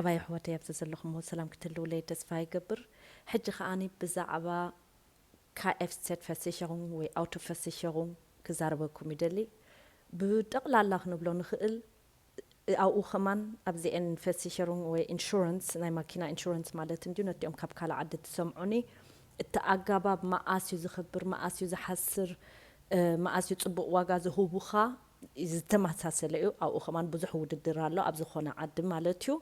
ኣባይ ኣሕዋተይ፣ ኣብዚ ዘለኹሞ ሰላም ክትህልውለይ ተስፋ ይገብር። ሕጂ ከዓኒ ብዛዕባ K F Z-Versicherung ወይ Autoversicherung ክዛረበኩም ይደሊ። ብጠቕላላ ክንብሎ ንኽእል፣ ኣብኡ ከማን ኣብዚኤን Versicherung ወይ ኢንሹራንስ፣ ናይ ማኪና ኢንሹራንስ ማለት እንድዩ። ነቲኦም ካብ ካልእ ዓዲ ትሰምዑኒ፣ እቲ ኣጋባብ መኣስ እዩ ዝኸብር፣ መኣስ እዩ ዝሓስር፣ እ፣ መኣስ እዩ ጽቡቕ ዋጋ ዝህቡኻ ዝተመሳሰለ እዩ። ኣብኡ ከማን ብዙሕ ውድድር ኣሎ፣ ኣብ ዝኾነ ዓዲ ማለት እዩ።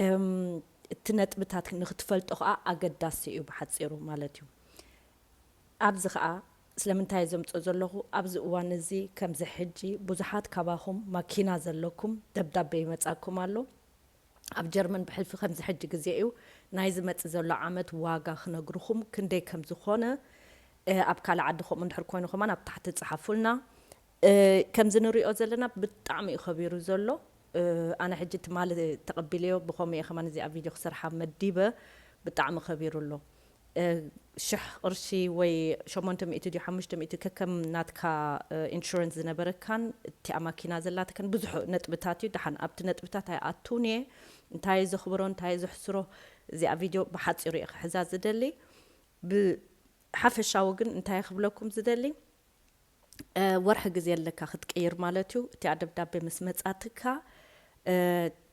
እም፣ እቲ ነጥብታት ንኽትፈልጦ ኸኣ ኣገዳሲ እዩ ብሓጺሩ ማለት እዩ። ኣብዚ ኸኣ ስለምንታይ ዘምጽኦ ዘለኹ፣ ኣብዚ እዋን እዚ ከምዚ ሕጂ ብዙሓት ካባኹም ማኪና ዘለኩም ደብዳቤ ይመጻኩም ኣሎ። ኣብ ጀርመን ብሕልፊ ከምዚ ሕጂ ግዜ እዩ። ናይ ዝመጽእ ዘሎ ዓመት ዋጋ ክነግርኹም ክንደይ ከም ዝኾነ፣ እ፣ ኣብ ካልእ ዓዲ ከምኡ እንድሕር ኮይኑ ከማን ኣብ ታሕቲ ጸሓፉልና። እ፣ ከምዚ ንሪኦ ዘለና ብጣዕሚ እዩ ከቢሩ ዘሎ። እ፣ ኣነ ሕጂ ትማሊ ተቐቢለዮ፣ ብኸምኡ እየ ከማን እዚኣ ቪድዮ ክሰርሓ መዲበ። ብጣዕሚ ከቢሩ ኣሎ። እ፣ ሽሕ ቅርሺ ወይ ሸሞንተ ሚእቲ ድዩ ሓሙሽተ ሚእቲ ከከም ናትካ፣ እ፣ ኢንሹራንስ ዝነበረካን እቲኣ ማኪና ዘላትካን ብዙሕ ነጥብታት እዩ። ደሓን ኣብቲ ነጥብታት ኣይኣቱን እየ። እንታይ እዩ ዘኽብሮ፣ እንታይ እዩ ዘሕስሮ፣ እዚኣ ቪድዮ ብሓጺሩ እየ ክሕዛ ዝደሊ። ብሓፈሻዊ ግን እንታይ ክብለኩም ዝደሊ፣ እ፣ ወርሒ ግዜ ኣለካ ክትቅይር ማለት እዩ። እቲኣ ደብዳቤ ምስ መጻትካ፣ እ፣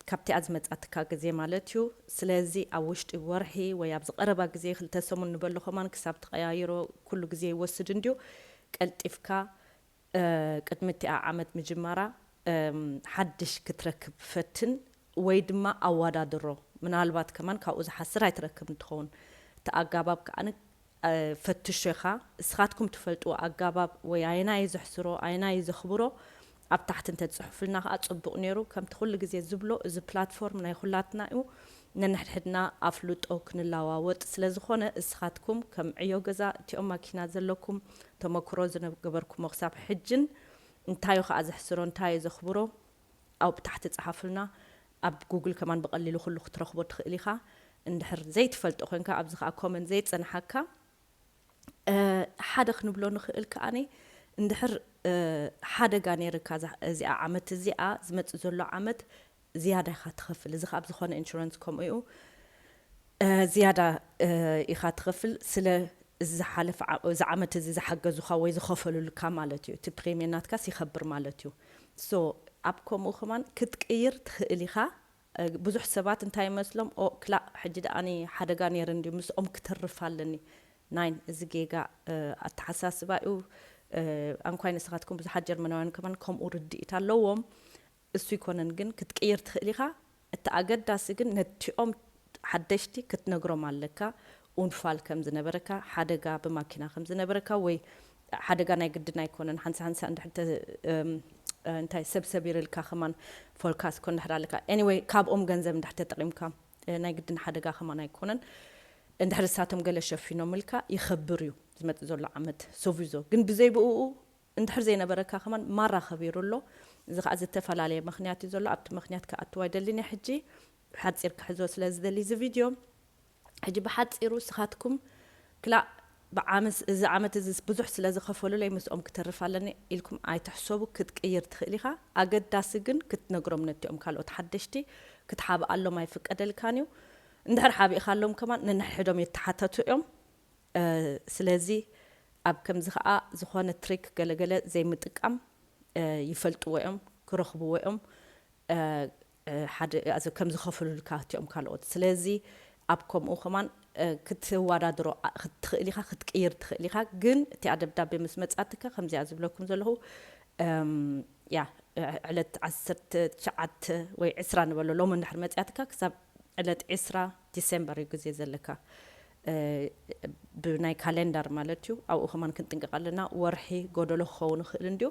ካብቲኣ ዝመጻትካ ግዜ ማለት እዩ። ስለዚ ኣብ ውሽጢ ወርሒ ወይ ኣብዚ ቀረባ ግዜ፣ ክልተ ሰሙን ንበሎ ከማን ክሳብ ትቀያይሮ ኩሉ ግዜ ይወስድ እንድዩ። ቀልጢፍካ፣ እ፣ ቅድሚ እቲኣ ዓመት ምጅማራ፣ እም፣ ሓድሽ ክትረክብ ፈትን ወይ ድማ ኣወዳድሮ። ምናልባት ከማን ካብኡ ዝሓስር ኣይትረክብን ትኸውን። እቲ ኣጋባብ ከኣ እ፣ ፈትሾ ኢኻ። እስኻትኩም ትፈልጥዎ ኣጋባብ ወይ ኣየናይ እዩ ዘሕስሮ፣ ኣየናይ እዩ ዘኽብሮ፣ ኣብ ታሕቲ እንተትጽሕፉልና ከኣ ጽቡቕ ነይሩ። ከምቲ ኩሉ ግዜ ዝብሎ፣ እዚ ፕላትፎርም ናይ ኩላትና እዩ። ነንሕድሕድና ኣፍልጦ ክንለዋወጥ ስለ ዝኾነ፣ እስኻትኩም ከም ዕዮ ገዛ፣ እቲኦም ማኪና ዘለኩም፣ ተመክሮ ዝገበርኩሞ ክሳብ ሕጅን እንታይ እዩ ከኣ ዘሕስሮ፣ እንታይ እዩ ዘኽብሮ፣ ኣብ ታሕቲ ጸሓፉልና። ኣብ ጉግል ከማን ብቐሊሉ ኩሉ ክትረኽቦ ትኽእል ኢኻ። እንድሕር ዘይትፈልጦ ኮንካ፣ ኣብዚ ከኣ ኮመንት ዘይጸንሓካ፣ እ፣ ሓደ ክንብሎ ንኽእል ከኣኒ፣ እንድሕር፣ እ፣ ሓደጋ ነይርካ፣ እዛ፣ እዚኣ ዓመት እዚኣ፣ ዝመጽእ ዘሎ ዓመት ዝያዳ ኢኻ ትኸፍል። እዚ ከኣ ኣብ ዝኾነ ኢንሹራንስ ከምኡ እዩ። እ፣ ዝያዳ፣ እ፣ ኢኻ ትኸፍል፣ ስለ እዚ ዝሓለፈ ዓ-፣ እዚ ዓመት እዚ ዝሓገዙኻ ወይ ዝኸፈሉልካ ማለት እዩ። እቲ ፕሪምየም ናትካስ ይኸብር ማለት እዩ። ሶ፣ ኣብ ከምኡ ከማን ክትቅይር ትኽእል ኢኻ። እ፣ ብዙሕ ሰባት እንታይ ይመስሎም፣ "ኦ፣ ክላእ፣ ሕጂ ደኣኒ ሓደጋ ነይሩ እንድዩ፣ ምስኦም ክተርፍ ኣለኒ." ናይን፣ እዚ ጌጋ፣ እ፣ ኣተሓሳስባ እዩ። እ፣ ኣንኳይ ንስኻትኩም፣ ብዙሓት ጀርመናውያን ከማን ከምኡ ርድኢት ኣለዎም። እሱ ይኮነን ግን ክትቅይር ትኽእል ኢኻ። እቲ ኣገዳሲ ግን ነቲኦም ሓደሽቲ ክትነግሮም ኣለካ። ኡንፋል ከም ዝነበረካ፣ ሓደጋ ብማኪና ከም ዝነበረካ፣ ወይ ሓደጋ ናይ ግድን ኣይኮነን፣ ሓንሳ ሓንሳ እንድሕር ተ-፣ እም፣ እንታይ ሰብ ሰቢርልካ ከማን ፎልካስ ኮ እንድሕር ኣለካ። ኤኒወይ፣ ካብኦም ገንዘብ እንድሕር ተጠቒምካ፣ እ፣ ናይ ግድን ሓደጋ ከማን ኣይኮነን። እንድሕር እሳቶም ገለ ሸፊኖምልካ ይኸብር እዩ ዝመጽእ ዘሎ ዓመት ሶቪዞ። ግን ብዘይ ብእኡ እንድሕር ዘይነበረካ ከማን ማራ ከቢሩ ኣሎ። እዚ ከኣ ዝተፈላለየ ምኽንያት እዩ ዘሎ። ኣብቲ ምኽንያት ክኣትው ኣይደልን እየ ሕጂ። ሓጺር ክሕዞ ስለ ዝደሊ እዚ ቪድዮ። ሕጂ ብሓጺሩ እስኻትኩም ክላእ ብዓመስ-፣ እዚ ዓመት እዚ ብዙሕ ስለ ዝኸፈሉለይ ምስኦም ክተርፍ ኣለኒ ኢልኩም ኣይትሕሰቡ። ክትቅይር ትኽእል ኢኻ። ኣገዳሲ ግን ክትነግሮም ነቲኦም ካልኦት ሓደሽቲ ክትሓብኣሎም ኣይፍቀደልካን እዩ። እንድሕር ሓቢእኻሎም ከማን ነንሕድሕዶም የተሓተቱ እዮም። እ፣ ስለዚ ኣብ ከምዚ ከኣ ዝኾነ ትሪክ ገለገለ ዘይምጥቃም፣ እ፣ ይፈልጥዎ እዮም፣ ክረኽብዎ እዮም። እ፣ እ፣ ሓደ፣ ኣዚ ከም ዝኸፍሉልካ እቲኦም ካልኦት። ስለዚ ኣብ ከምኡ ከማን፣ እ፣ ክትወዳድሮ ኣ-፣ ክትኽእል ኢኻ፣ ክትቅይር ትኽእል ኢኻ። ግን እቲኣ ደብዳቤ ምስ መጻትካ ከምዚኣ ዝብለኩም ዘለኹ፣ እም፣ ያ፣ እ፣ ዕለት ዓሰርተ ትሽዓተ ወይ ዕስራ ንበሎ፣ ሎሚ እንድሕር መጺኣትካ ክሳብ ዕለት ዕስራ ዲሴምበር እዩ ግዜ ዘለካ። እ፣ ብናይ ካሌንዳር ማለት እዩ። ኣብኡ ከማን ክንጥንቀቕ ኣለና። ወርሒ ጎደሎ ክኸውን ይኽእል እንድዩ።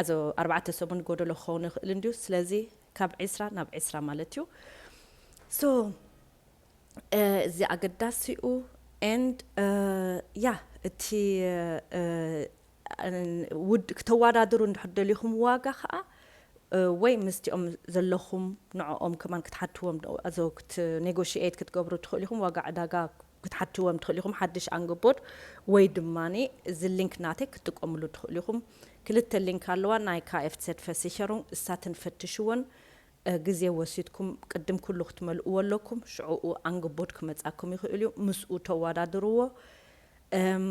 ኣዞ ኣርባዕተ ሰሙን ጎደሎ ክኸውን ይኽእል እንድዩ። ስለዚ ካብ ዕስራ ናብ ዕስራ ማለት እዩ። ሶ፣ እ፣ እዚ ኣገዳሲኡ ኤንድ፣ እ፣ ያ፣ እቲ፣ እ፣ ውድ-፣ ክተወዳድሩ እንድሕር ደሊኹም ዋጋ ኸኣ፣ እ፣ ወይ ምስቲኦም ዘለኹም ንዕኦም ከማን ክትሓትዎም ዶ-፣ ኣዞ ክት-፣ ኔጎሽኤት ክትገብሩ ትኽእሉ ኢኹም። ዋጋ ዕዳጋ ክትሓትዎም ትኽእሉ ኢኹም። ሓድሽ ኣንግቦት ወይ ድማኒ እዚ ሊንክ ናተይ ክትጥቀምሉ ትኽእሉ ኢኹም። ክልተ ሊንክ ኣለዋ፣ ናይ ካኤፍዜት ቨርሲቸሩንግ፣ እሳተን ፈትሽወን። ግዜ ወሲድኩም ቅድም ኩሉ ክትመልእዎ ኣለኩም። ሽዕኡ ኣንግቦድ ክመጻኩም ይኽእል እዩ፣ ምስኡ ተወዳድርዎ። እም፣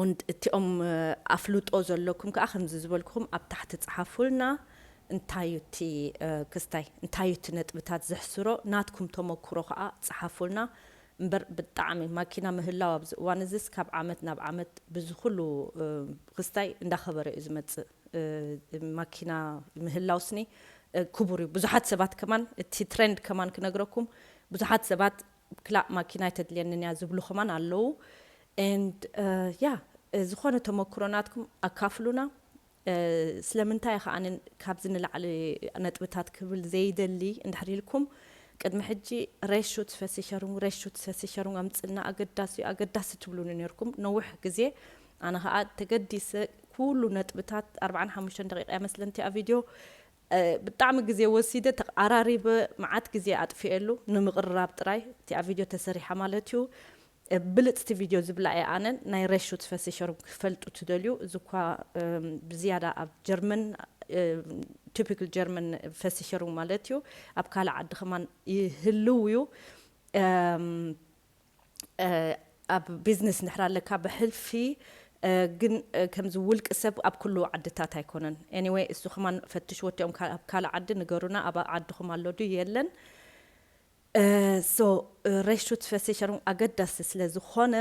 ኦንድ እቲኦም ኣፍልጦ ዘለኩም ከዓ ከምዚ ዝበልኩኹም ኣብ ታሕቲ ጸሓፉልና። እንታይ እዩ እቲ ክስታይ እንታይ እዩ እቲ ነጥብታት ዘሕስሮ ናትኩም ተመክሮ ከዓ ጸሓፉልና። እምበር ብጣዕሚ ማኪና ምህላው ኣብዚ እዋን እዚስ ካብ ዓመት ናብ ዓመት ብዚ ኩሉ ክስታይ እንዳኸበረ እዩ ዝመጽእ። ማኪና ምህላው ስኒ ክቡር እዩ። ብዙሓት ሰባት ከማን እቲ ትሬንድ ከማን ክነግረኩም ብዙሓት ሰባት ክላእ ማኪና ኣይተድልየንን እያ ዝብሉ ከማን ኣለዉ። And ያ ዝኾነ ተመክሮ ናትኩም ኣካፍሉና። ስለምንታይ ከዓንን ካብዚ ንላዕሊ ነጥብታት ክብል ዘይደሊ እንድሕር ኢልኩም ቅድሚ ሕጂ ሬሹት ፈሲሸሩን ሬሹት ፈሲሸሩን ኣምፅልና ኣገዳሲ እዩ ኣገዳሲ ትብሉኒ ነርኩም ነዊሕ ግዜ። ኣነ ከዓ ተገዲሰ ኩሉ ነጥብታት ኣርባዓን ሓሙሽተን ደቂቃ እያ መስለንቲ ኣብ ቪድዮ ብጣዕሚ ግዜ ወሲደ ተቐራሪበ መዓት ግዜ ኣጥፊኤሉ ንምቕርራብ ጥራይ እቲኣ ቪድዮ ተሰሪሓ ማለት እዩ። ብልፅቲ ቪድዮ ዝብላ እየ ኣነን ናይ ሬሹት ፈሲሸሩን ክፈልጡ ትደልዩ እዚ እኳ ብዝያዳ ኣብ ጀርመን ቲፒካል ጀርመን ፈሲሸሩን ማለት እዩ። ኣብ ካልእ ዓዲ ከማን ይህልው እዩ። ኣብ ቢዝነስ እንድሕር ኣለካ ብሕልፊ ግን ከምዚ ውልቂ ሰብ ኣብ ኩሉ ዓድታት ኣይኮነን። Anyway እሱ ከማን ፈትሽዎ እቲኦም ኣብ ካልእ ዓዲ ንገሩና ኣብ ዓድኹም ኣሎ ድዩ የለን። So ሬሹት ፈሲሸሩን ኣገዳሲ ስለ ዝኾነ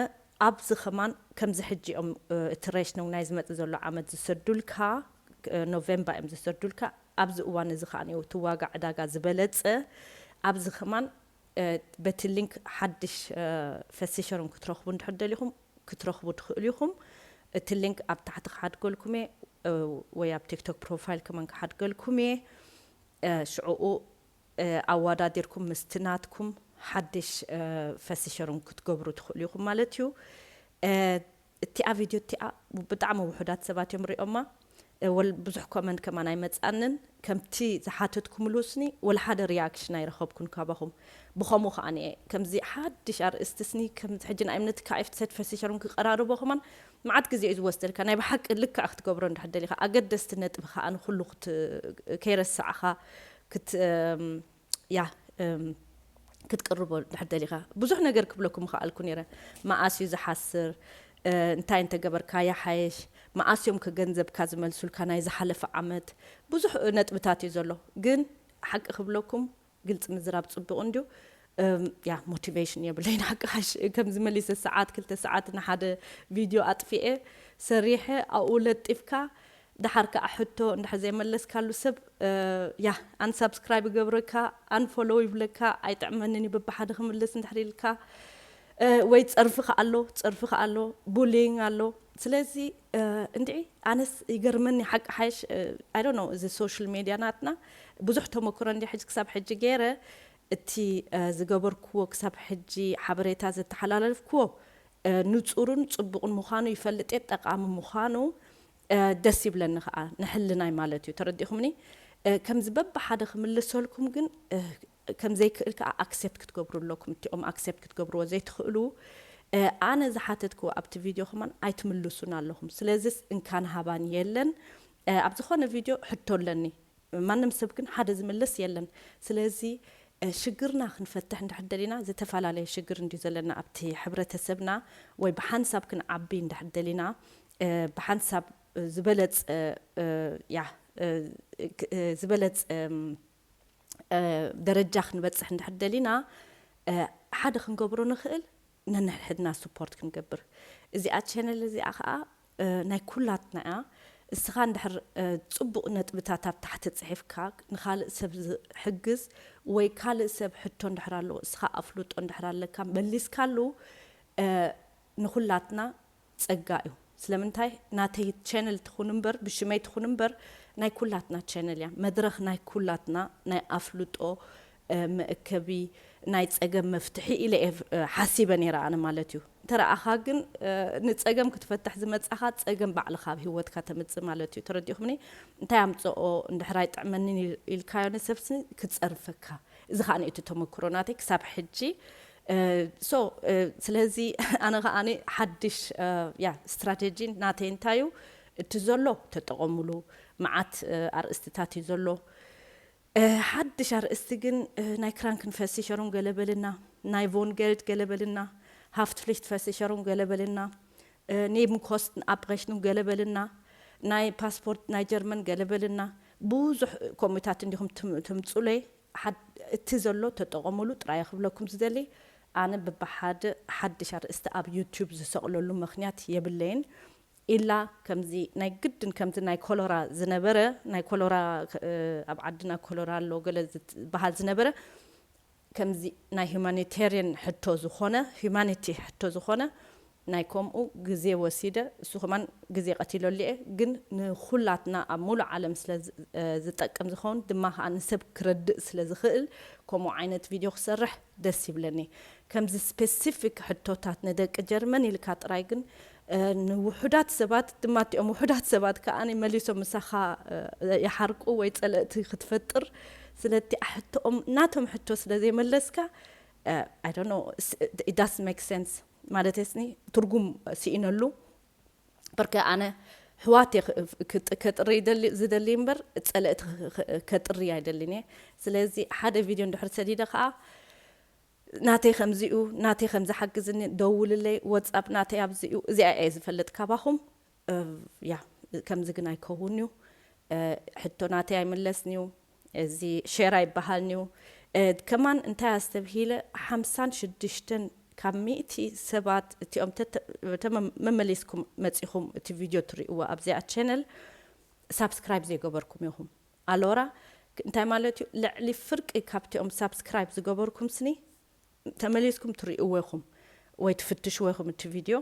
ኣብዚ ከማን ከምዚ ሕጂ እዮም እቲ ሬሽኖ ናይ ዝመጽእ ዘሎ ዓመት ዝሰዱልካ ኖቬምባ እዮም ዝሰዱልካ። ኣብዚ እዋን እዚ ከዓ እዩ እቲ ዋጋ ዕዳጋ ዝበለጸ። ኣብዚ ከማን በቲ ሊንክ ሓድሽ ፈሲሸሩን ክትረኽቡ እንድሕር ደሊኹም ክትረኽቡ ትኽእሉ ኢኹም። እቲ ሊንክ ኣብ ታሕቲ ክሓድገልኩም እየ ወይ ኣብ ቲክቶክ ፕሮፋይል ከማን ክሓድገልኩም እየ። ሽዕኡ ኣወዳዲርኩም ምስቲ ናትኩም ሓድሽ ፈሲሸሩን ክትገብሩ ትኽእሉ ኢኹም ማለት እዩ። እቲኣ ቪድዮ እቲኣ ብጣዕሚ ውሑዳት ሰባት እዮም ሪኦማ። ወል ብዙሕ ኮመንት ከማን ኣይመፃንን። ከምቲ ዝሓተትኩምሉ ስኒ ወላ ሓደ ሪያክሽን ኣይረኸብኩን ካባኹም። ብኸምኡ ከዓ እየ ከምዚ ሓድሽ ኣርእስቲ ስኒ ከምዚ ሕጂ ንኣብነት ካይፍትሰት ፈሲሸሩን ክቀራርቦ ከማን መዓት ግዜ እዩ ዝወስደልካ። ናይ ብሓቂ ልክዕ ክትገብሮ እንድሕር ደሊኻ ኣገደስቲ ነጥቢ ከዓ ንኩሉ ከይረሳዕኻ ክት ያ ክትቅርቦ ድሕር ደሊኻ ብዙሕ ነገር ክብለኩም ምኽኣልኩ ነይረ። መኣስ እዩ ዝሓስር እንታይ እንተገበርካ ይሓይሽ፣ መኣስ እዮም ከገንዘብካ ዝመልሱልካ ናይ ዝሓለፈ ዓመት ብዙሕ ነጥብታት እዩ ዘሎ። ግን ሓቂ ክብለኩም ግልፂ ምዝራብ ፅቡቕ እንድዩ። ያ ሞቲቬሽን የብለይን ሓቂ ሓሽ ከምዚ መሊሰ ሰዓት ክልተ ሰዓት ንሓደ ቪድዮ ኣጥፊኤ ሰሪሐ ኣብኡ ለጢፍካ ደሓር ከዓ ሕቶ እንድሕር ዘይመለስካሉ ሰብ ያ ኣንሳብስክራይብ ይገብረካ ኣንፎሎው ይብለካ ኣይጥዕመንን እዩ በብሓደ ክምልስ እንድሕር ኢልካ ወይ ፀርፊ ከዓ ኣሎ ፀርፊ ከዓ ኣሎ ቡሊንግ ኣሎ። ስለዚ እንድዒ ኣነስ ይገርመኒ ሓቂ ሓይሽ ኣይ ዶንት ኖ እዚ ሶሻል ሜድያ ናትና ብዙሕ ተመክሮ እንዲ ሕጂ ክሳብ ሕጂ ገይረ እቲ ዝገበርክዎ ክሳብ ሕጂ ሓበሬታ ዘተሓላለፍክዎ ንፁሩን ፅቡቕን ምዃኑ ይፈልጥ እየ ጠቃሚ ምዃኑ ደስ ይብለኒ ከዓ ንሕልናይ ማለት እዩ ተረዲኹምኒ። ከምዚ በብሓደ ክምልሰልኩም ግን ከምዘይክእል ከዓ ኣክሴፕት ክትገብሩ ኣለኩም እቲኦም ኣክሴፕት ክትገብርዎ ዘይትኽእሉ ኣነ ዝሓተትክዎ ኣብቲ ቪድዮ ከማን ኣይትምልሱን ኣለኹም ስለዚስ እንካን ሃባን የለን። ኣብ ዝኾነ ቪድዮ ሕቶ ኣለኒ ማንም ሰብ ግን ሓደ ዝምልስ የለን። ስለዚ ሽግርና ክንፈትሕ እንድሕር ደሊና ዝተፈላለየ ሽግር እንድዩ ዘለና ኣብቲ ሕብረተሰብና ወይ ብሓንሳብ ክንዓቢ እንድሕር ደሊና ብሓንሳብ ዝበለፀ ያ ዝበለፀ ደረጃ ክንበፅሕ እንድሕር ደሊና ሓደ ክንገብሮ ንኽእል ነንሕድሕድና ስፖርት ክንገብር። እዚኣ ቻነል እዚኣ ከዓ ናይ ኩላትና እያ። እስኻ እንድሕር ፅቡቕ ነጥብታት ኣብ ታሕቲ ፅሒፍካ ንኻልእ ሰብ ዝሕግዝ ወይ ካልእ ሰብ ሕቶ እንድሕር ኣለዎ እስኻ ኣፍልጦ እንድሕር ኣለካ መሊስካሉ ንኹላትና ፀጋ እዩ። ስለምንታይ ናተይ ቻነል ትኹን እምበር ብሽመይ ትኹን እምበር ናይ ኩላትና ቻነል እያ። መድረኽ ናይ ኩላትና ናይ ኣፍልጦ መእከቢ ናይ ጸገም መፍትሒ ኢለ እየ ሓሲበ ነይረ ኣነ ማለት እዩ። እንተ ረኣኻ ግን ንጸገም ክትፈትሕ ዝመጻኻ ጸገም ባዕልኻ ኣብ ህይወትካ ተምጽእ ማለት እዩ። ተረዲእኹምኒ? እንታይ ኣምጽኦ እንድሕር ኣይጥዕመንን ኢልካዮ ንሰብሲ ክጸርፈካ። እዚ ኸኣ እቲ ተመክሮ ናተይ ክሳብ ሕጂ so ስለዚ ኣነ ኸኣ ሓድሽ ያ ስትራተጂ ናተይ እንታይ እዩ እቲ ዘሎ ተጠቐሙሉ። መዓት ኣርእስትታት እዩ ዘሎ። ሓድሽ ኣርእስቲ ግን ናይ ክራንክን ፈሲሸሩን ገለበልና፣ ናይ ቮንገልድ ገለበልና፣ ሃፍትፍሊሽት ፈሲሸሩን ገለበልና፣ ኔብን ኮስትን ኣፕሬሽኑን ገለበልና፣ ናይ ፓስፖርት ናይ ጀርመን ገለበልና። ብዙሕ ከምኡታት እንዲኹም ትምፁለይ። እቲ ዘሎ ተጠቐሙሉ ጥራይ ክብለኩም ዝደሊ። ኣነ ብብሓደ ሓድሽ ኣርእስቲ ኣብ ዩቱብ ዝሰቕለሉ ምኽንያት የብለይን። ኢላ ከምዚ ናይ ግድን ከምዚ ናይ ኮሎራ ዝነበረ፣ ናይ ኮሎራ፣ ኣብ ዓድና ኮሎራ ኣሎ ገለ ዝበሃል ዝነበረ፣ ከምዚ ናይ ሁማኒቴሪያን ሕቶ ዝኾነ፣ ሁማኒቲ ሕቶ ዝኾነ ናይ ከምኡ ግዜ ወሲደ፣ እሱ ከማን ግዜ ቀቲለሉ እየ። ግን ንኹላትና ኣብ ሙሉእ ዓለም ስለ ዝጠቅም ዝኸውን ድማ ከዓ ንሰብ ክረድእ ስለ ዝኽእል ከምኡ ዓይነት ቪድዮ ክሰርሕ ደስ ይብለኒ። ከምዚ ስፔሲፊክ ሕቶታት ንደቂ ጀርመን ኢልካ ጥራይ ግን ንውሑዳት ሰባት ድማ እቲኦም ውሑዳት ሰባት ከዓ መሊሶም ምሳኻ ይሓርቁ ወይ ፀለእቲ ክትፈጥር። ስለቲ ሕቶኦም ናቶም ሕቶ ስለ ዘይመለስካ፣ I don't know, it doesn't make sense ማለት ስኒ ትርጉም ስኢነሉ። በርከ ኣነ ሕዋት ከጥሪ ዝደሊ እምበር ፀለእቲ ከጥሪ ኣይደልን እየ። ስለዚ ሓደ ቪድዮ እንድሕር ሰዲደ ከዓ ናተይ ከምዚኡ፣ ናተይ ከምዚ ሓግዝኒ፣ ደውልለይ፣ ወጻፕ ናተይ ኣብዚኡ። እዚኣ እየ ዝፈልጥ ካባኹም። ያ ከምዚ ግን ኣይከውን እዩ። ሕቶ ናተይ ኣይምለስን እዩ። እዚ ሼር ኣይበሃልን እዩ። ከማን እንታይ ኣስተብሂለ፣ ሓምሳን ሽዱሽተን ካብ ሚእቲ ሰባት እቲኦም መመሊስኩም መጺኹም እቲ ቪድዮ ትርእይዎ ኣብዚኣ ቸነል ሳብስክራይብ ዘይገበርኩም ኢኹም። ኣሎራ እንታይ ማለት እዩ? ልዕሊ ፍርቂ ካብቲኦም ሳብስክራይብ ዝገበርኩም ስኒ ተመሊስኩም ትርእይዎ ኢኹም ወይ ትፍትሽዎ ኢኹም እቲ ቪድዮ።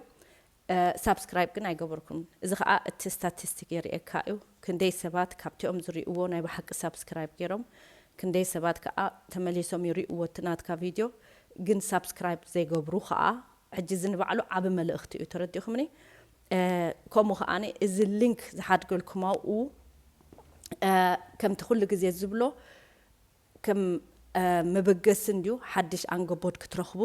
ሳብስክራይብ ግን ኣይገበርኩም። እዚ ከዓ እቲ ስታቲስቲክ የርእየካ እዩ። ክንደይ ሰባት ካብቲኦም ዝርእይዎ ናይ ብሓቂ ሳብስክራይብ ገይሮም፣ ክንደይ ሰባት ከዓ ተመሊሶም ይርእይዎ እቲ ናትካ ቪድዮ፣ ግን ሳብስክራይብ ዘይገብሩ ከዓ። ሕጂ እዚ ንባዕሉ ዓቢ መልእኽቲ እዩ፣ ተረዲእኹምኒ? ከምኡ ከዓ እዚ ሊንክ ዝሓድገልኩም ኣብኡ ከምቲ ኩሉ ግዜ ዝብሎ ከም መበገሲ እንድዩ ሓድሽ ኣንገቦት ክትረኽቡ።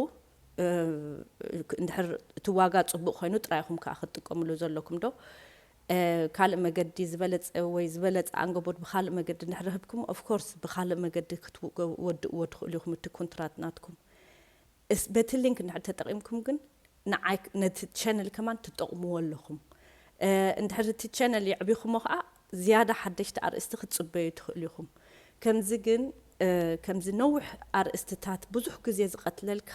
እንድሕር እቲ ዋጋ ጽቡቕ ኮይኑ ጥራይ ኢኹም ከዓ ክትጥቀምሉ ዘለኩም ዶ። ካልእ መገዲ ዝበለጸ ወይ ዝበለጸ ኣንገቦት ብኻልእ መገዲ እንድሕር ረኽብኩም፣ of course ብኻልእ መገዲ ክትወድእዎ ትኽእሉ ኢኹም እቲ ኮንትራት ናትኩም። በቲ ሊንክ እንድሕር ተጠቒምኩም ግን ንዓይ ነቲ ቸነል ከማን ትጠቕምዎ ኣለኹም። እንድሕር እቲ ቸነል የዕቢኹሞ ከዓ ዝያዳ ሓደሽቲ ኣርእስቲ ክትፅበዩ ትኽእሉ ኢኹም። ከምዚ ግን ከምዚ ነዊሕ ኣርእስትታት ብዙሕ ግዜ ዝቐትለልካ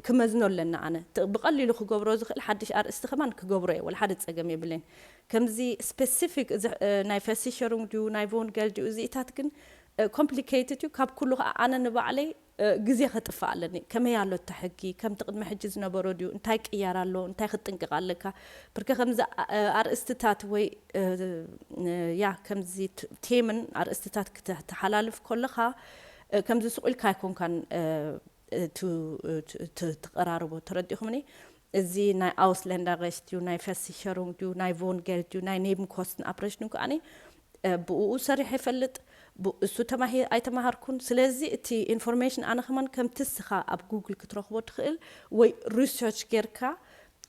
ክመዝኖ ኣለና። ኣነ ብቐሊሉ ክገብሮ ዝኽእል ሓድሽ ኣርእስቲ ከማን ክገብሮ እየ፣ ወላ ሓደ ፀገም የብለይን። ከምዚ ስፔሲፊክ ናይ ፈሲሸሩንግ ድዩ ናይ ቮንገል ድዩ እዚኢታት ግን ኮምፕሊኬትድ እዩ። ካብ ኩሉ ከዓ ኣነ ንባዕለይ ግዜ ከጥፍእ ኣለኒ። ከመይ ኣሎ እታ ሕጊ? ከምቲ ቅድሚ ሕጂ ዝነበሮ ድዩ? እንታይ ቅያር ኣሎ? እንታይ ክትጥንቅቕ ኣለካ? ብርከ ከምዚ ኣርእስትታት ወይ ያ ከምዚ ቴምን ኣርእስትታት ክትሓላልፍ ከለኻ ከምዚ ስቕ ኢልካ ኣይኮንካን ትቐራርቦ። ተረዲኹምኒ? እዚ ናይ ኣውስለንዳ ሬስት ድዩ ናይ ፈሲሸሩንግ ድዩ ናይ ቮንገል ድዩ ናይ ኔብንኮስትን ኣፕሬሽን ከዓኒ ብኡ ሰሪሐ ይፈልጥ። እሱ ተማሂር ኣይተማሃርኩን። ስለዚ እቲ ኢንፎርሜሽን ኣነ ከማን ከምቲ እስኻ ኣብ ጉግል ክትረኽቦ ትኽእል ወይ ሪሰርች ጌርካ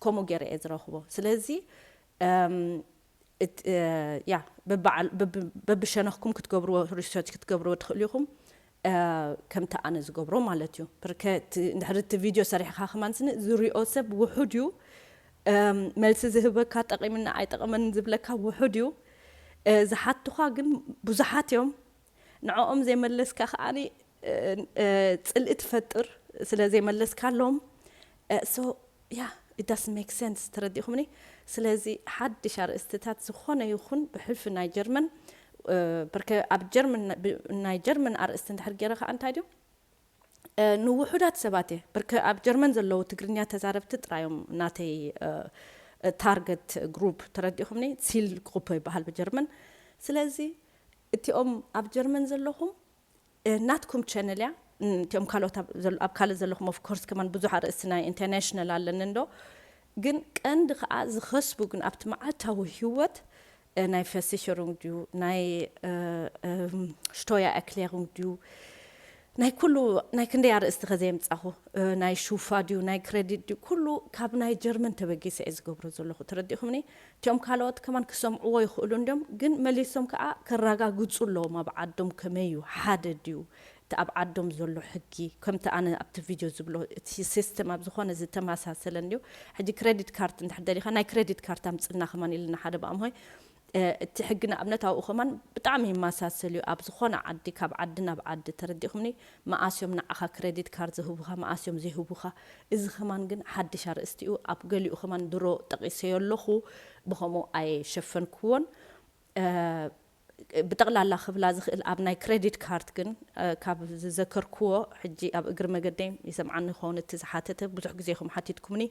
ከምኡ ገይረ እየ ዝረኽቦ። ስለዚ ያ በብሸነኽኩም ክትገብርዎ ሪሰርች ክትገብርዎ ትኽእሉ ኢኹም። ከምቲ ኣነ ዝገብሮ ማለት እዩ። ብርከ እንድሕር እቲ ቪድዮ ሰሪሕካ ከማን ስኒ ዝሪኦ ሰብ ውሑድ እዩ። መልሲ ዝህበካ ጠቒምና ኣይጠቐመን ዝብለካ ውሑድ እዩ። ዝሓቱኻ ግን ብዙሓት እዮም። ንዕኦም ዘይመለስካ ከዓኒ ፅልኢ ትፈጥር ስለ ዘይመለስካሎም። So yeah, it doesn't make sense። ተረዲእኹምኒ? ስለዚ ሓድሽ ኣርእስትታት ዝኾነ ይኹን ብሕልፊ ናይ ጀርመን ብርከ ኣብ ጀርመን ናይ ጀርመን ኣርእስቲ እንድሕር ገይረ ከዓ እንታይ ድዩ ንውሑዳት ሰባት እየ። ብርከ ኣብ ጀርመን ዘለዉ ትግርኛ ተዛረብቲ ጥራዮም ናተይ ታርገት ግሩፕ። ተረዲእኹምኒ? ሲል ግሩፕ ይበሃል ብጀርመን። ስለዚ እቲኦም ኣብ ጀርመን ዘለኹም ናትኩም ቸነል እያ። እቲኦም ካልኦት ኣብ ካልእ ዘለኹም ኦፍኮርስ ከማን ብዙሕ ኣርእስቲ ናይ ኢንተርናሽናል ኣለኒ እንዶ። ግን ቀንዲ ከዓ ዝኸስቡ ግን ኣብቲ መዓልታዊ ህይወት ናይ ፈሲሸሩንግ ድዩ ናይ ሽቶያ ኤክሌሩንግ ድዩ ናይ ኩሉ ናይ ክንደይ ኣርእስቲ ከዘየምጻኹ፣ ናይ ሹፋ ድዩ ናይ ክረዲት ድዩ፣ ኩሉ ካብ ናይ ጀርመን ተበጊሰ እየ ዝገብሮ ዘለኹ። ተረዲኹምኒ? እቲኦም ካልኦት ከማን ክሰምዕዎ ይኽእሉ እንዲዮም፣ ግን መሊሶም ከዓ ከረጋግጹ ኣለዎም ኣብ ዓዶም ከመይ እዩ፣ ሓደ ድዩ እቲ ኣብ ዓዶም ዘሎ ሕጊ፣ ከምቲ ኣነ ኣብቲ ቪድዮ ዝብሎ እቲ ሲስተም ኣብ ዝኾነ ዝተመሳሰለ እንዲዩ። ሕጂ ክሬዲት ካርድ እንድሕር ደሊኻ ናይ ክሬዲት ካርድ ኣምጽና ከማን ኢልና ሓደ ብኣምሆይ እቲ ሕጊ ንኣብነት ኣብኡ ከማን ብጣዕሚ ይመሳሰል እዩ። ኣብ ዝኾነ ዓዲ ካብ ዓዲ ናብ ዓዲ ተረዲኹምኒ፣ መኣስዮም ንዓኻ ክሬዲት ካርድ ዝህቡኻ፣ መኣስዮም ዘይህቡኻ፣ እዚ ከማን ግን ሓድሽ ኣርእስቲ እዩ። ኣብ ገሊኡ ከማን ድሮ ጠቒሰዮ ኣለኹ፣ ብኸምኡ ኣይሸፈንክዎን። ብጠቕላላ ክብላ ዝኽእል ኣብ ናይ ክሬዲት ካርድ ግን ካብ ዝዘከርክዎ፣ ሕጂ ኣብ እግሪ መገደይ ይሰምዓኒ ይኸውን እቲ ዝሓተተ፣ ብዙሕ ግዜ ኢኹም ሓቲትኩምኒ፣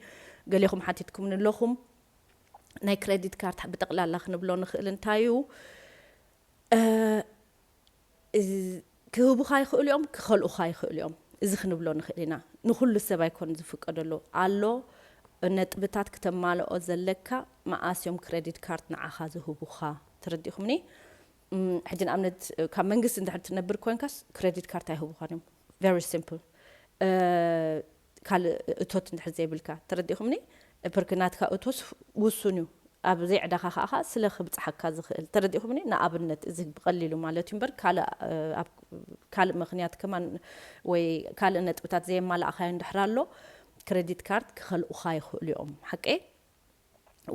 ገሌኹም ሓቲትኩምኒ ኣለኹም። ናይ ክሬዲት ካርድ ብጠቕላላ ክንብሎ ንኽእል እንታይ እዩ፣ ክህቡኻ ይኽእሉ እዮም፣ ክኸልኡኻ ይኽእሉ እዮም። እዚ ክንብሎ ንኽእል ኢና። ንኹሉ ሰብ ኣይኮን ዝፍቀደሉ ኣሎ። ነጥብታት ክተማልኦ ዘለካ መኣስዮም ክሬዲት ካርድ ንዓኻ ዝህቡኻ። ተረዲኹምኒ? ሕጂ ንኣብነት ካብ መንግስቲ እንድሕር ትነብር ኮንካስ ክሬዲት ካርድ ኣይህቡኻን እዮም። Very simple። ካልእ እቶት እንድሕር ዘይብልካ፣ ተረዲኹምኒ? ብርክ ናትካ እቶስ ውሱን እዩ። ኣብ ዘይዕዳኻ ከዓ ስለ ክብፅሓካ ዝኽእል፣ ተረዲኹምኒ? ንኣብነት እዚ ብቐሊሉ ማለት እዩ እምበር ካልእ ምኽንያት ከማን ወይ ካልእ ነጥብታት ዘየማላእኻዮ እንድሕር ኣሎ፣ ክሬዲት ካርድ ክኸልኡኻ ይኽእሉ እዮም። ሓቀይ?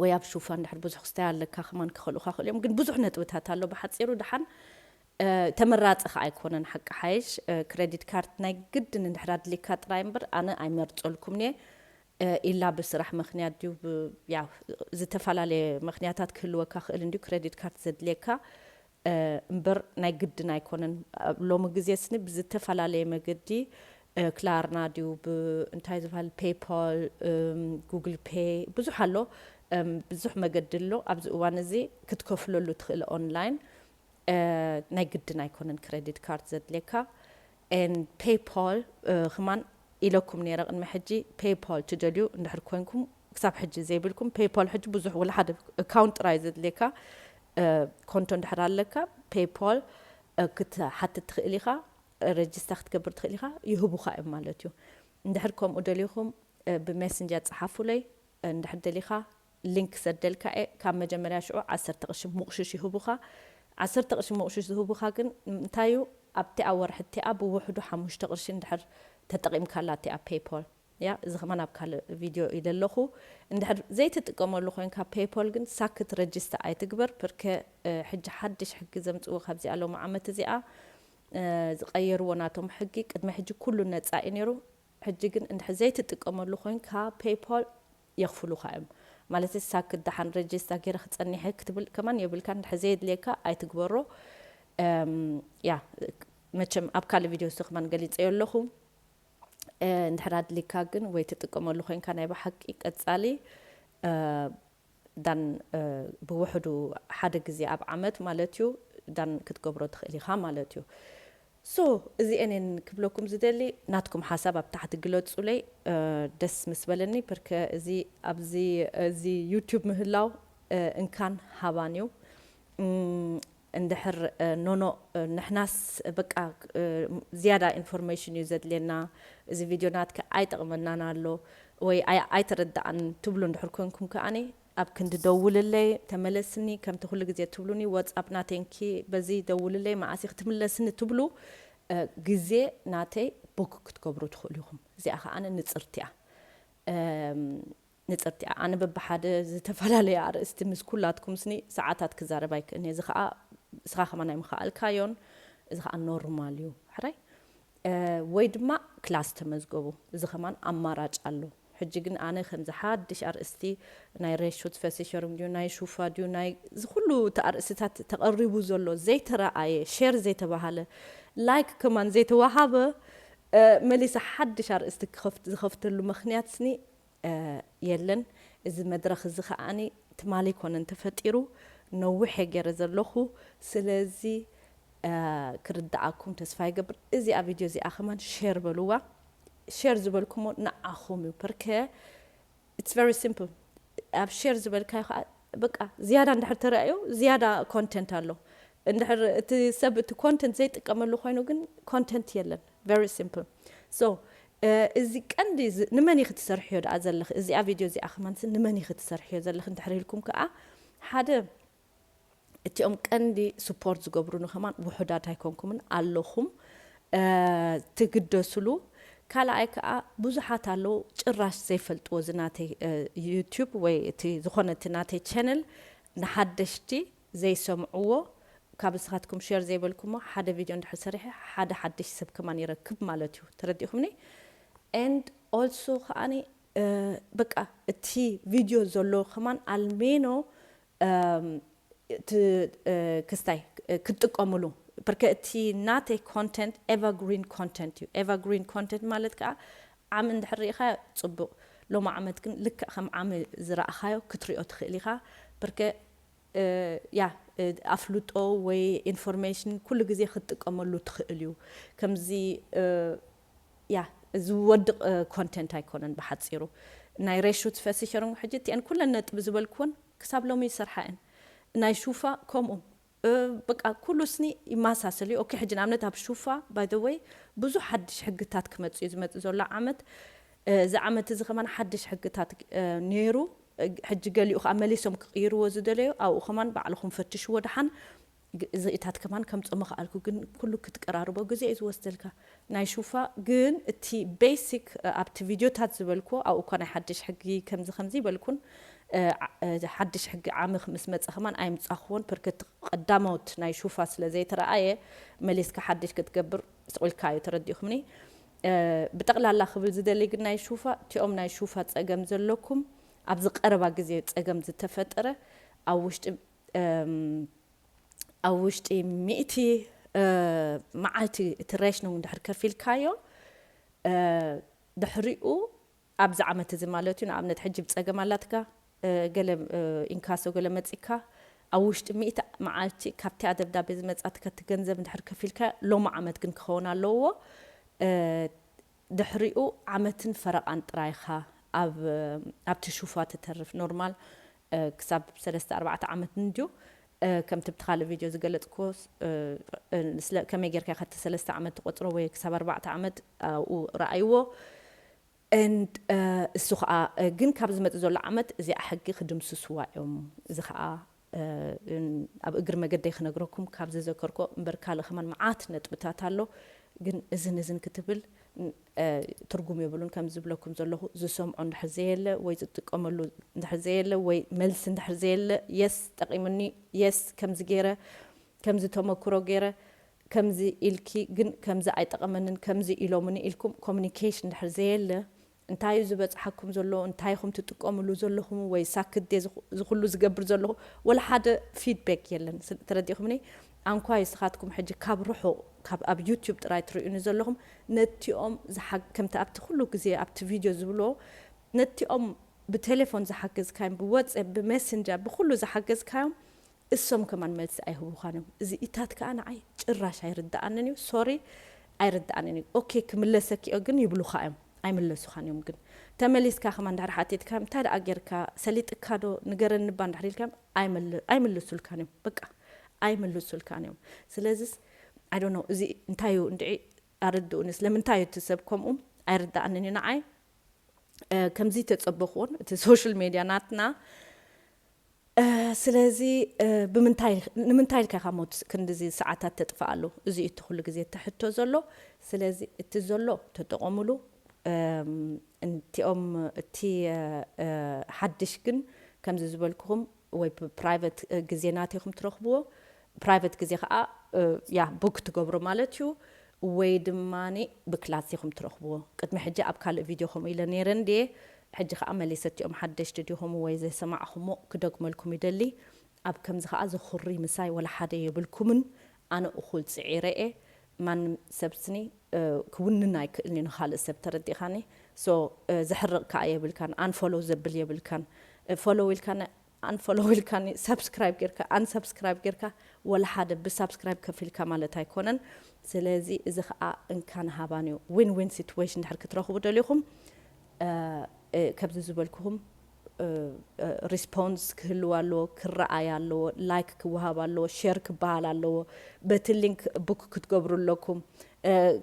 ወይ ኣብ ሹፋ እንድሕር ብዙሕ ክስታይ ኣለካ ከማን ክኸልኡኻ ይኽእሉ እዮም። ግን ብዙሕ ነጥብታት ኣሎ። ብሓፂሩ ደሓን ተመራፂ ከዓ ኣይኮነን። ሓቂ ሓይሽ ክሬዲት ካርድ ናይ ግድን እንድሕር ኣድልየካ ጥራይ እምበር ኣነ ኣይመርፀልኩምን እየ። ኢላ ብስራሕ ምኽንያት ድዩ፣ ብ-፣ ያው፣ ዝተፈላለየ ምኽንያታት ክህልወካ ክእል እንድዩ ክሬዲት ካርድ ዘድልየካ፣ እምበር ናይ ግድን ኣይኮነን። ኣብ ሎሚ ግዜ ስኒ ብዝተፈላለየ መገዲ፣ ክላርና ድዩ፣ ብ-፣ እንታይ ዝበሃል፣ ፔይፓል፣ ጉግል ፔይ፣ ብዙሕ ኣሎ። ብዙሕ መገዲ ኣሎ። ኣብዚ እዋን እዚ ክትከፍለሉ ትኽእል ኦንላይን። ናይ ግድን ኣይኮነን ክሬዲት ካርድ ዘድልየካ። ን ፔይፓል ክማን ኢለኩም ነይረ ቅድሚ ሕጂ፣ ፔይፓል ትደልዩ እንድሕር ኮንኩም፣ ክሳብ ሕጂ ዘይብልኩም፣ ፔይፓል ሕጂ ብዙሕ ወላ ሓደ ኣካውንት ጥራይ ዘድልየካ፣ ኮንቶ እንድሕር ኣለካ፣ ፔይፓል ክትሓትት ትኽእል ኢኻ፣ ረጅስታ ክትገብር ትኽእል ኢኻ፣ ይህቡኻ እዮም ማለት እዩ። እንድሕር ከምኡ ደሊኹም ብሜሰንጀር ጸሓፉለይ፣ እንድሕር ደሊኻ ሊንክ ክሰደልካ እየ። ካብ መጀመርያ ሽዑ ዓሰርተ ቅርሺ ምቑሽሽ ይህቡኻ። ዓሰርተ ቅርሺ ምቑሽሽ ዝህቡኻ ግን እንታይ እዩ? ኣብቲኣ ወርሒ እቲኣ ብውሕዱ ሓሙሽተ ቅርሺ እንድሕር ተጠቒምካላ እቲኣ ፔይፖል። ያ፣ እዚ ከማን ኣብ ካልእ ቪድዮ ኢለ ኣለኹ። እንድሕር ዘይትጥቀመሉ ኮይንካ ፔይፖል ግን ሳክት ረጅስታ ኣይትግበር። ብርከ፣ እ፣ ሕጂ ሓድሽ ሕጊ ዘምጽዎ ካብዚኣ ሎሚ ዓመት እዚኣ፣ እ፣ ዝቐየርዎ ናቶም ሕጊ፣ ቅድሚ ሕጂ ኩሉ ነጻ እዩ ነይሩ። ሕጂ ግን እንድሕር ዘይትጥቀመሉ ኮይንካ ፔይፖል የኽፍሉኻ እዮም። ማለት ሳክት ደሓን ረጅስታ ገይረ ክጸኒሐ ክትብል ከማን የብልካ። እንድሕር ዘየድልየካ ኣይትግበሮ። እም፣ ያ፣ መቸም ኣብ ካልእ ቪድዮ እዚ ከማን ገሊጸዮ ኣለኹ። እ፣ እንድሕር ኣድሊካ ግን ወይ ትጥቀመሉ ኮይንካ ናይ ብሓቂ ቀጻሊ፣ እ፣ ዳን፣ እ፣ ብውሕዱ ሓደ ግዜ ኣብ ዓመት ማለት እዩ፣ ዳን ክትገብሮ ትኽእል ኢኻ ማለት እዩ። ሶ፣ እዚአን እየን ክብለኩም ዝደሊ፣ ናትኩም ሓሳብ ኣብ ታሕቲ ግለጹለይ፣ እ፣ ደስ ምስ በለኒ፣ ብርከ እዚ ኣብዚ፣ እዚ ዩቱብ ምህላው፣ እ፣ እንካን ሃባን እዩ። እም፣ እንድሕር፣ እ፣ ኖኖ፣ እ፣ ንሕናስ በቃ፣ እ፣ ዝያዳ ኢንፎርሜሽን እዩ ዘድልየና፣ እዚ ቪድዮ ናትካ ኣይጠቕመናን ኣሎ ወይ ኣይ-፣ ኣይተረድኣን ትብሉ እንድሕር ኮንኩም ከኣኒ፣ ኣብ ክንዲ ደውልለይ፣ ተመለስኒ፣ ከምቲ ኩሉ ግዜ ትብሉኒ፣ ዋትስኣፕ ናተይንኪ፣ በዚ ደውልለይ፣ መዓስ ኢኺ ትምለስኒ ትብሉ፣ እ፣ ግዜ ናተይ ቡክ ክትገብሩ ትኽእሉ ኢኹም። እዚኣ ከኣ ንጽርቲ እያ። እም፣ ንጽርቲ እያ። ኣነ በብሓደ ዝተፈላለየ ኣርእስቲ ምስ ኩላትኩም ስኒ ሰዓታት ክዛረብ ኣይክእልን እየ። እዚ ከኣ እስኻ ከማን ኣይምኸኣልካዮን፣ እዚ ከኣ ኖርማል እዩ። ሕራይ? እ፣ ወይ ድማ ክላስ ተመዝገቡ። እዚ ከማን ኣማራጭ ኣሎ። ሕጂ ግን ኣነ ከምዚ ሓድሽ ኣርእስቲ ናይ ሬሹት ፈሲሸሩም ድዩ፣ ናይ ሹፋ ድዩ፣ ናይ እዚ ኩሉ እቲ ኣርእስታት ተቐሪቡ ዘሎ ዘይተረኣየ፣ ሼር ዘይተባሃለ፣ ላይክ ከማን ዘይተዋሃበ፣ እ፣ መሊሰ ሓድሽ ኣርእስቲ ክኸፍት-፣ ዝኸፍተሉ ምኽንያት ስኒ፣ እ፣ የለን። እዚ መድረኽ እዚ ከኣኒ ትማሊ ኣይኮነን ተፈጢሩ፣ ነዊሕ እየ ገይረ ዘለኹ። ስለዚ፣ እ፣ ክርድኣኩም ተስፋ ይገብር። እዚኣ ቪድዮ እዚኣ ከማን ሼር በልዋ። ሼር ዝበልኩሞ ንዓኹም እዩ። ፐርከ it's very simple። ኣብ ሼር ዝበልካዮ ከዓ በቃ ዝያዳ እንድሕር ተረኣዩ ዝያዳ ኮንተንት ኣሎ። እንድሕር እቲ ሰብ እቲ ኮንተንት ዘይጥቀመሉ ኮይኑ ግን ኮንተንት የለን። Very simple. So እዚ ቀንዲ ንመን ኢኺ ትሰርሕዮ ደኣ ዘለኺ? እዚኣ ቪድዮ እዚኣ ከማን ንመን ኢኺ ትሰርሕዮ ዘለኺ እንድሕር ኢልኩም ከዓ ሓደ እቲኦም ቀንዲ support ዝገብሩኒ ከማን ውሑዳት ኣይኮንኩምን ኣለኹም። ትግደስሉ። ካልኣይ ከዓ ብዙሓት ኣለዉ ጭራሽ ዘይፈልጥዎ እዚ ናተይ YouTube ወይ እቲ ዝኾነ እቲ ናተይ channel ንሓደሽቲ ዘይሰምዕዎ ካብ ንስኻትኩም share ዘይበልኩሞ ሓደ ቪድዮ እንድሕር ሰሪሐ ሓደ ሓድሽ ሰብ ከማን ይረክብ ማለት እዩ። ተረዲእኹምኒ? And also ከዓኒ በቃ እቲ ቪድዮ ዘሎ ከማን ኣልሜኖ ክስታይ ክትጥቀምሉ። በርከ እቲ ናተይ content evergreen content እዩ። Evergreen content ማለት ከዓ ዓሚ እንድሕር ርኢኻ ፅቡቕ፣ ሎሚ ዓመት ግን ልክዕ ከም ዓሚ ዝረእኻዮ ክትሪኦ ትኽእል ኢኻ። በርከ ያ ኣፍልጦ ወይ information ኩሉ ግዜ ክትጥቀመሉ ትኽእል እዩ። ከምዚ ያ ዝወድቕ content ኣይኮነን። ብሓፂሩ ናይ ሬሹት ፈሲሸርም ሕጂ እቲአን ኩለን ነጥቢ ዝበልክወን ክሳብ ሎሚ ይሰርሓ እየን። ናይ ሹፋ ከምኡ በቃ ኩሉ ስኒ ይመሳሰል እዩ። ኦኬ ሕጂ ንኣብነት ኣብ ሹፋ by the way ብዙሕ ሓድሽ ሕግታት ክመፅእ እዩ ዝመፅእ ዘሎ ዓመት። እዚ ዓመት እዚ ከማን ሓድሽ ሕግታት ነይሩ። ሕጂ ገሊኡ ከዓ መሊሶም ክቕይርዎ ዝደለዩ ኣብኡ ከማን ባዕልኹም ፈትሽዎ ደሓን። እዚኢታት ከማን ከምፅኦ ምኽኣልኩ ግን ኩሉ ክትቀራርቦ ግዜ እዩ ዝወስደልካ። ናይ ሹፋ ግን እቲ basic ኣብቲ ቪድዮታት ዝበልኩ ኣብኡ እኳ ናይ ሓድሽ ሕጊ ከምዚ ከምዚ ይበልኩን ሓድሽ ሕጊ ዓሚ ምስ መፀ ከማን ኣይምፃኽዎን። ፐርከቲ ቀዳሞት ናይ ሹፋ ስለ ዘይተረኣየ መሊስካ ሓድሽ ክትገብር ስቑልካ እዩ። ተረዲእኹምኒ? ብጠቕላላ ክብል ዝደሊ ግን ናይ ሹፋ እቲኦም ናይ ሹፋ ፀገም ዘለኩም ኣብዚ ቀረባ ግዜ ፀገም ዝተፈጠረ ኣብ ውሽጢ ኣብ ውሽጢ ሚእቲ መዓልቲ እቲ ሬሽኑ እንድሕር ከፊልካዮ ድሕሪኡ ኣብዚ ዓመት እዚ ማለት እዩ። ንኣብነት ሕጂ ብፀገም ኣላትካ ገለ ኢንካሶ ገለ መፂካ ኣብ ውሽጢ ሚእቲ መዓልቲ ካብቲ ኣደብዳቤ ዝመፃትካ እቲ ገንዘብ እንድሕር ከፊልካ ሎሚ ዓመት ግን ክኸውን ኣለዎ። ድሕሪኡ ዓመትን ፈረቓን ጥራይኻ ኣብቲ ሹፋ ትተርፍ። ኖርማል ክሳብ ሰለስተ ኣርባዕተ ዓመት እንድዩ። ከምቲ ብቲ ካልእ ቪድዮ ዝገለፅክዎ ከመይ ጌርካ ከቲ ሰለስተ ዓመት ትቆፅሮ ወይ ክሳብ ኣርባዕተ ዓመት ኣብኡ ረኣይዎ። And እሱ ከዓ ግን ካብ ዝመፅእ ዘሎ ዓመት እዚኣ ሕጊ ክድምስስዋ እዮም። እዚ ከዓ ኣብ እግሪ መገደይ ክነግረኩም ካብ ዝዘከርኮ እምበር ካልእ ከማን መዓት ነጥብታት ኣሎ። ግን እዝን እዝን ክትብል ትርጉም የብሉን። ከም ዝብለኩም ዘለኹ ዝሰምዖ እንድሕር ዘየለ ወይ ዝጥቀመሉ እንድሕር ዘየለ ወይ መልሲ እንድሕር ዘየለ የስ ጠቂሙኒ፣ የስ ከምዚ ገይረ ከምዚ ተመክሮ ገይረ ከምዚ ኢልኪ ግን ከምዚ ኣይጠቐመንን ከምዚ ኢሎምኒ ኢልኩም ኮሚኒኬሽን እንድሕር ዘየለ እንታይ እዩ ዝበፅሓኩም ዘሎ እንታይ ኢኹም ትጥቀምሉ ዘለኹም ወይ ሳክት ድየ ዝኹሉ ዝገብር ዘለኹ ወላ ሓደ ፊድባክ የለን። ተረዲእኹምኒ? ኣንኳይ ስኻትኩም ሕጂ ካብ ርሑቕ ካብ ኣብ ዩቱብ ጥራይ ትርእዩኒ ዘለኹም ነቲኦም ከምቲ ኣብቲ ኩሉ ግዜ ኣብቲ ቪድዮ ዝብልዎ ነቲኦም ብቴሌፎን ዝሓገዝካዮም ብወፅብ ብሜሰንጀር ብኩሉ ዝሓገዝካዮም እሶም ከማን መልሲ ኣይህቡኻን እዮም። እዚ ኢታት ከዓ ንዓይ ጭራሽ ኣይርድኣንን እዩ። ሶሪ ኣይርድኣንን እዩ። ኦኬ ክምለሰኪዮ ግን ይብሉኻ እዮም። ኣይምለሱኻን እዮም ግን ተመሊስካ ከማን ድሕሪ ሓቲትካ እንታይ ደኣ ጌርካ ሰሊጥካ ዶ ንገረኒ እባ እንድሕር ኢልካ ኣይምልሱልካን እዮም። በቃ ኣይምልሱልካን እዮም። ስለዚስ ኣይ ዶንት ኖ እዚ እንታይ እዩ እንድዒ ኣረድኡኒ። ስለምንታይ እዩ እቲ ሰብ ከምኡ ኣይርድኣንን እዩ ንዓይ። ከምዚ ተፀበኽዎን እቲ ሶሻል ሜድያ ናትና ስለዚ ንምንታይ ኢልካ ኢኻ ሞት ክንድዚ ሰዓታት ተጥፍኣሉ? እዚ እቲ ኩሉ ግዜ እትሕቶ ዘሎ። ስለዚ እቲ ዘሎ ተጠቐምሉ። እቲኦም እቲ ሓድሽ ግን ከምዚ ዝበልኩኹም ወይ ፕራይቨት ግዜ ናተይኹም ትረኽብዎ። ፕራይቨት ግዜ ከዓ ያ ቡክ ትገብሮ ማለት እዩ። ወይ ድማ ብክላስ ኢኹም ትረኽብዎ። ቅድሚ ሕጂ ኣብ ካልእ ቪድዮ ከምኡ ኢለ ነይረ እንድየ። ሕጂ ከዓ መሊሰ እቲኦም ሓደሽቲ ዲኹም ወይ ዘይሰማዕኹሞ ክደግመልኩም ይደሊ። ኣብ ከምዚ ከዓ ዘኹሪ ምሳይ ወላ ሓደ የብልኩምን። ኣነ እኹል ፅዒረ እየ። ማንም ሰብ ስኒ ክውንን ኣይክእልን እዩ ንካልእ ሰብ። ተረዲእካኒ? ሶ ዘሕርቕ ከዓ የብልካን። ኣንፎሎ ዘብል የብልካን። ፎሎ ኢልካ ኣንፎሎ ኢልካኒ ሳብስክራይብ ጌርካ ኣንሳብስክራይብ ጌርካ ወላ ሓደ ብሳብስክራይብ ከፊልካ ማለት ኣይኮነን። ስለዚ እዚ ከዓ እንካን ሃባን እዩ። ዊን ዊን ሲትዌሽን ድሕር ክትረኽቡ ደሊኹም ከብዚ ዝበልኩኹም response ክህልው ኣለዎ፣ ክረኣይ ኣለዎ፣ like ክወሃብ ኣለዎ፣ share ክበሃል ኣለዎ። በቲ link book ክትገብሩ ኣለኩም።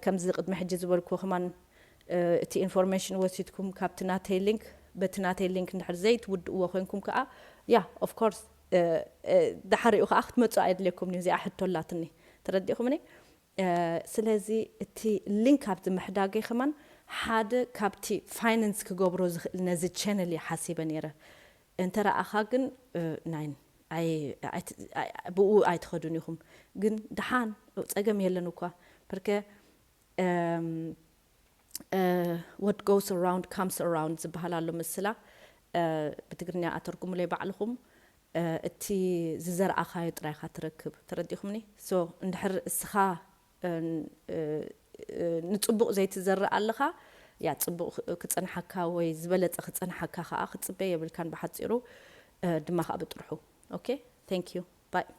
ከምዚ ቅድሚ ሕጂ ዝበልኩ ከማን እቲ information ወሲድኩም ካብቲ ናተይ link፣ በቲ ናተይ link እንድሕር ዘይትውድእዎ ኮይንኩም ከዓ ያ of course ድሓሪኡ ከዓ ክትመፁ ኣየድልየኩም እዩ። እዚኣ ሕቶ ኣላትኒ፣ ተረዲእኩምኒ? ስለዚ እቲ link ኣብዚ ምሕዳገይ ከማን ሓደ ካብቲ finance ክገብሮ ዝኽእል ነዚ channel እየ ሓሲበ ነይረ። እንተ ረኣኻ ግን ናይን ብኡ ኣይትኸዱን ኢኹም። ግን ደሓን ፀገም የለን እኳ፣ ብርከ what goes around comes around ዝበሃል ኣሎ ምስላ። ብትግርኛ ኣተርጉሙለይ ባዕልኹም። እቲ ዝዘርኣኻዮ ጥራይኻ ትረክብ። ተረዲኹምኒ? So እንድሕር እስኻ ንፅቡቕ ዘይትዘርእ ኣለኻ፣ ያ ፅቡቕ ክፀንሓካ ወይ ዝበለፀ ክፀንሓካ ከዓ ክፅበ የብልካን። ብሓፂሩ ድማ ከዓ ብጥርሑ። Okay, thank you, bye.